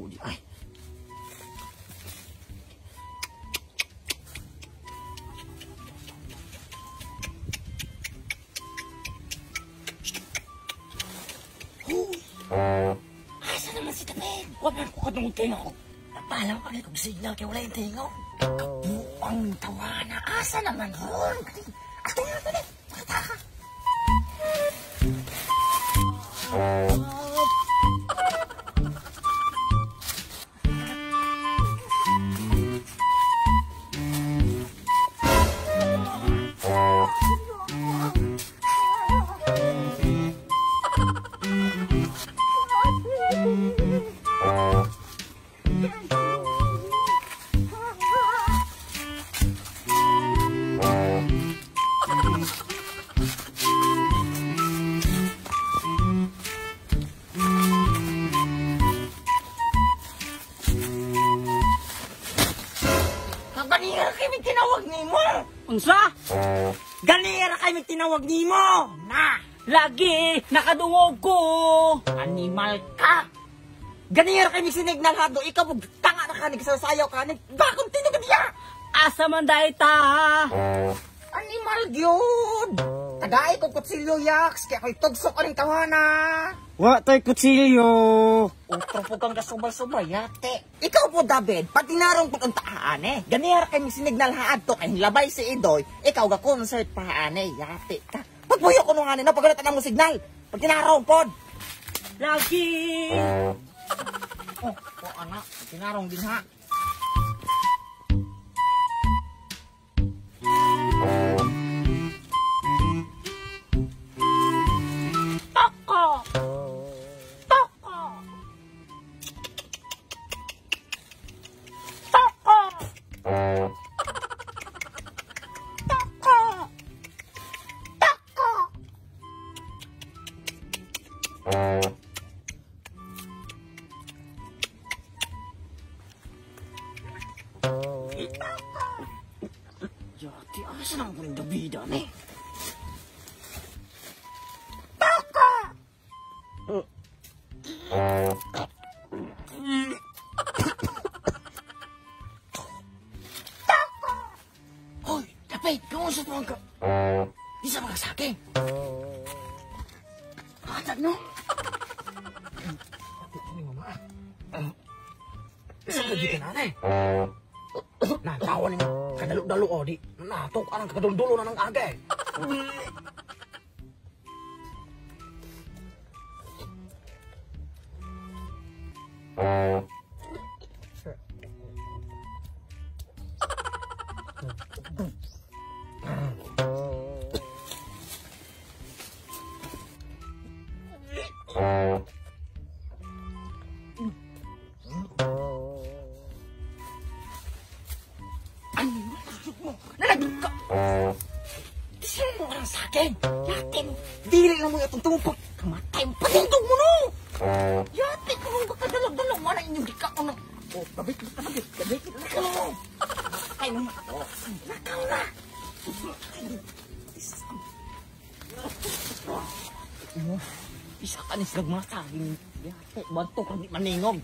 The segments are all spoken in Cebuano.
di ay. Huy! Asa naman si David? Wala ko kadungog tingaw. Napalaw kami kong signal kaya wala yung tingaw. Kabuang tawana. Asa naman ron? Ato nga ito. Makataka. Ganira kay may tinawag nimo. Unsa? Ganira kay may tinawag nimo. Na. Lagi nakadungog ko. Animal ka. Ganira kay may sinignal hado ikaw ug tanga na ka nagsasayaw ka nig bakong tinog diya. Asa man dai ta? Animal gyud. Tagay ko kutsilyo yaks kay ako'y tugsok aning tawana. Wa tay kutsilyo. Utro po kang kasubal-subal, yate. Ikaw po, David, patinarong pag ang tahaan eh. Ganihar kay sinignal haad to, kay labay si Idoy, ikaw ga concert pa haan eh, yate ka. Pagpuyo ko nung hanin, no, pagulatan mo signal. Pag tinarong pod. Lagi. Oh, oh anak, tinarong din ha. Toko. Toko. Toko. Toko. Toko. Yati, asa naman po rin Davida, ne? Toko! Toko! Hoy, David, kamusta po ang ka? Di sa mga saking. Hatag, no? Kapit ni mama. Isa ka dito na, ne? Natawa ni kadalo-dalo o di. Natok arang kaduldulo na ng aga eh. Yate mo, dili na mo itong tumupag. Kamatay mo, patindog mo no! Yate ko nung bakadalog-dalog, wala inyong di ka unang. Oh, kabit, kabit, kabit, nakaw na mo. Matay mo, nakaw na. Isa ka ni silag mga saging. Yate, banto kang di maningog.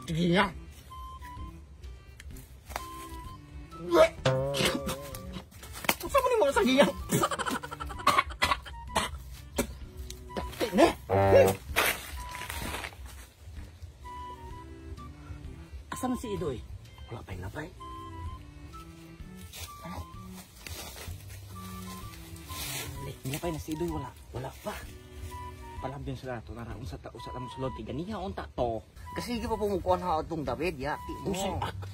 Sige nga. Saan mo ni mga sagiyang? Dati na! Asa man si Idoy? Wala pa'y labay. Ano? Nilapay na si Idoy, wala. Wala pa. Palabyon sila ito, naraon sa tao sa lamsulod. Ganiha unta to. Kasi hindi pa pumukuan ha atong David, yati mo. Unsay,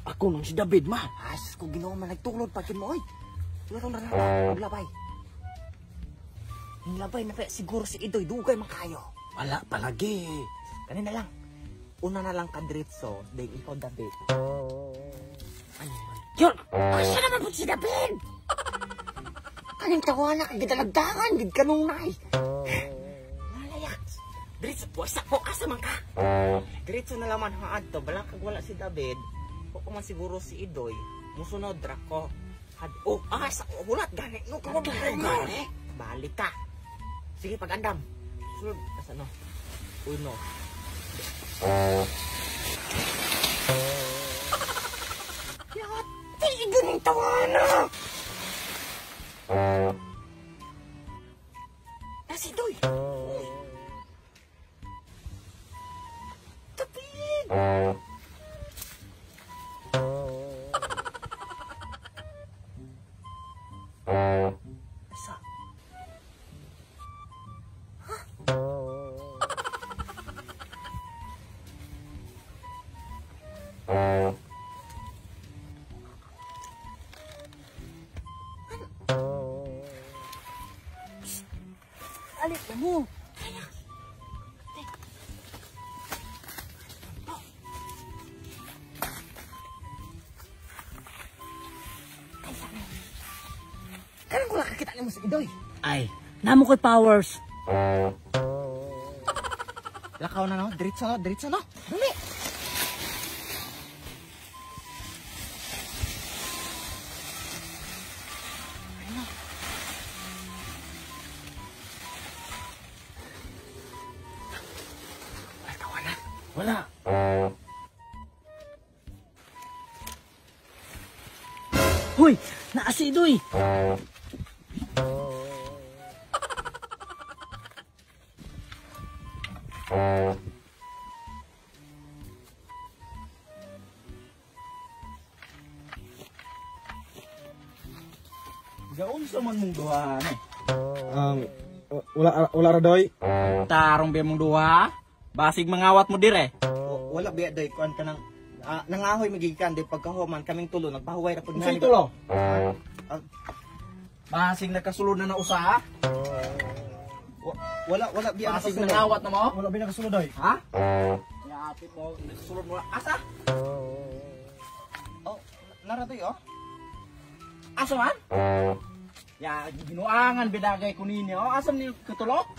ako nang si David, ma. Ay, sus ko, Ginoo man, nagtulod pa kin mo, oy. Wala tong narata, maglabay. Nilabay na pa, siguro si Idoy, dugay man kayo. Wala palagi. Kanina lang. Una na lang kadritso, then ikaw, David. Ano man? Yun! Asa naman po si David? Kaning tawana, kagidalagdangan, gid kanunay. Diretso, wasa po, asa man ka? Diretso na laman haad to, balakag wala si David, o man siguro si Idoy, musunod ra ko. Had, oh, asa, hulat gani, no, kamo gani. Balik ka. Sige, pag-andam. Sulod. Asa no? Uno. Yati, ganing tawana! Nasi Doy! Uy. Tapid! Asa? Huh? Alit na mo. Karon ko lang kakita nimo si Idoy. Ay, namo ko'y powers. Lakaw na no, diretso no, diretso no. Dali. Wala tawa na. Wala. Hoy, naa si Idoy. Gaunsa man mong duha ni? Wala wala ra doy. Tarong ba mong duha? Basig mangawat mo dire. Wala biya doy kuan ka nang nangahoy magigikan doy pagkahuman kaming tulo nagpahuway ra pud Unsay tulo? Basig nakasulod na na usa. Wala wala biya Basig nangawat na mo? Wala ba nakasulod doy? Ha? Yati mo nakasulod mo. Asa? Oh, nara doy oh. Asa man? Ya, ginuangan bidagay ko ninyo. Asa ni katulok?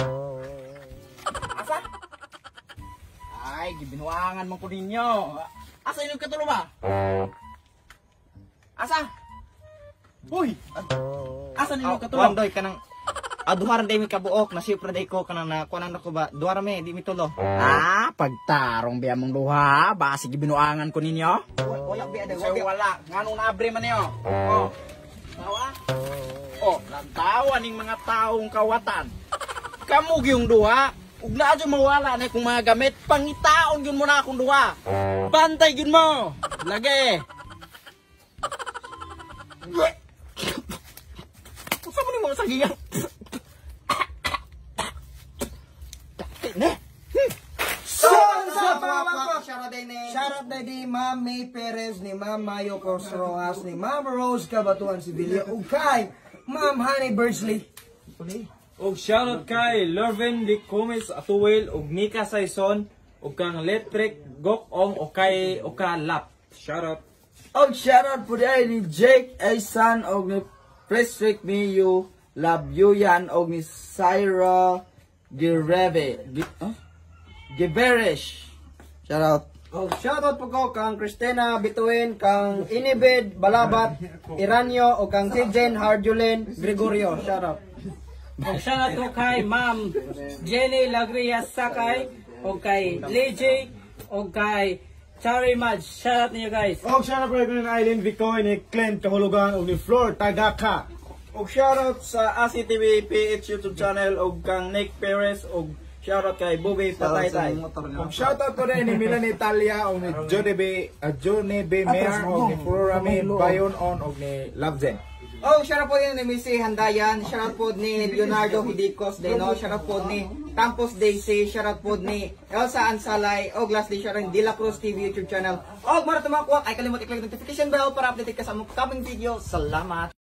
Asa? Ay, gibinuangan man ko ninyo. Asa inyo katulo ba? Asa? Uy! Asa ninyo katulo? Kuan doy kanang duharan day mi kabuok na siyempre day ko kanang na kuanan ako ba duhara mi di mi tulo. Ah, pagtarong biya mong duha, basig gibinuangan ko ninyo. Wala biya doy, Wala. Wala. Nganong naabre man niyo? Oh. Tawa? Oh, lantawa ning mga taong kawatan. Kamu gyung duha, ug naa jud mawala na kung mga gamit, pangitaon gyud mo na akong duha. Bantay gyud mo. Lagi. Unsa man nimo sa giyan? Ne. So, mga kwak, Shoutout day ni. Shoutout na di Ma'am May Perez, ni Ma'am Mayo Cos Rojas, ni Ma'am Rose Cabatuan Sevilla, ug kay Ma'am Honey Birdsley. Og shoutout kay Lorvin Licomes Atuel og Nika Saison og kang Letric Gokong o kay Okalap. Shoutout. Og shoutout po di ni Jake Aisan og ni Patrick Miyu Labyuyan og ni Syra Gireve. Giberesh. Shoutout. Og shoutout po ko kang Christina Bituin, kang Inibid Balabat Iranyo, o kang Tijen Hardulin Gregorio. Shoutout. Og shoutout ko kay Ma'am Jenny Lagrias Sakay, o kay Leje, o kay Chari Madge. Shoutout niyo guys. Og shoutout po ni Eileen Vicoy, ni Clint Kahulugan og ni Flor Tagaka. Og shoutout sa ACTV PH YouTube channel og kang Nick Perez og shoutout kay Bobby Pataytay. Og shoutout po din ni Milan Italia og ni Johnny B. Mayer og ni Florami Bayon On og ni Lovezen. Oh, shoutout po din ni Missy Handayan, shoutout po ni Leonardo Hidicos Deno, shoutout po ni Campos Daisy, shoutout po ni Elsa Ansalay, og lastly shoutout ni De La Cruz TV YouTube channel. Og mara tumakwak ay kalimot i-click notification bell para updated ka sa among coming video. Salamat.